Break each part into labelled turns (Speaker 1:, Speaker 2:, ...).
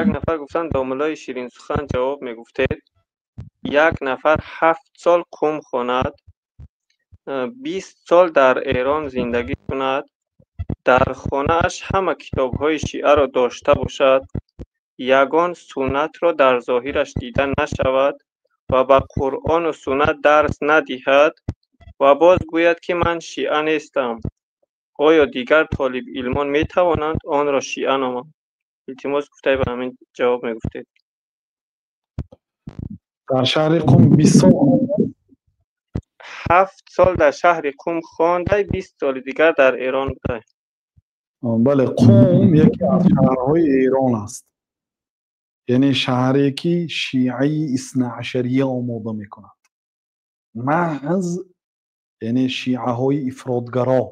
Speaker 1: Як нафар гуфтанд, домуллои ширинсухан, ҷавоб мегуфтед: як нафар 7 сол Қум хонад, 20 сол дар Эрон зиндагӣ кунад, дар хонааш ҳама китобҳои шиаро дошта бошад, ягон суннатро дар зоҳираш дида нашавад ва ба Қуръону суннат дарс надиҳад ва боз гӯяд, ки ман шиа нестам, оё дигар толибилмон метавонанд онро шиа номанд? Илтимос, гуфтай, ба ҳамин ҷавоб мегуфтед.
Speaker 2: Дар шаҳри Қум 20 сол?
Speaker 1: 7 сол дар шаҳри Қум хондай, 20 соли дигар дар Эрон будай.
Speaker 2: Бале, Қум яке аз шаҳрҳои Эрон аст, яъне шаҳре ки шиаи иснаашария омода мекунад маҳз, яъне шиаҳои ифротгаро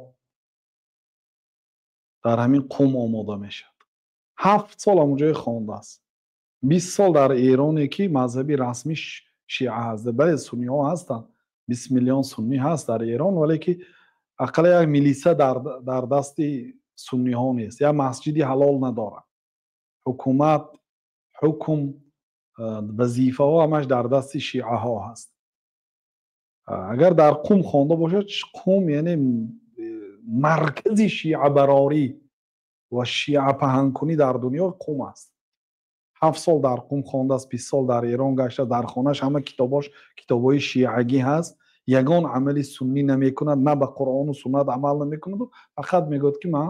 Speaker 2: дар ҳамин Қум омода мешавад. 7 сол ҳамонҷое хондааст, 20 сол дар Эроне, ки мазҳаби расмӣ шиа ҳаст. Бале, сунниҳо ҳастанд, 20 миллион суннӣ ҳаст дар Эрон, вале ки ақалла як милиса дар дасти сунниҳо нест, як масҷиди ҳалол надорад. Ҳукумат, ҳукм, вазифаҳо ҳамаш дар дасти шиаҳо ҳаст. Агар дар Қум хонда бошад, Қум яъне маркази шиабарорӣ ва шиапаҳанкунӣ дар дунё Қум аст. 7 сол дар Қум хондааст, 20 сол дар Эрон гашта, дар хонааш ҳама китобош китобҳои шиагӣ ҳаст, ягон амали суннӣ намекунад, на ба Қуръону суннат амал намекунаду фақат мегӯяд, ки ман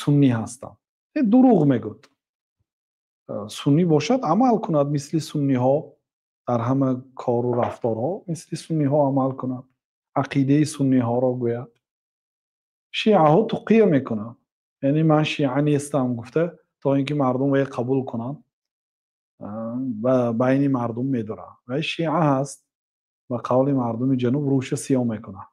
Speaker 2: суннӣ ҳастам, дурӯғ мегӯяд. Суннӣ бошад, амал кунад мисли сунниҳо, дар ҳама кору рафторҳо мисли сунниҳо амал кунад, ақидаи сунниҳоро гӯяд. Шиаҳо туқия мекунанд, яъне ман шиа нестам гуфта, то ин ки мардум вай қабул кунанд, ба байни мардум медоранд. Вай шиа ҳаст, ба қавли мардуми ҷануб, рӯша сиёҳ мекунад.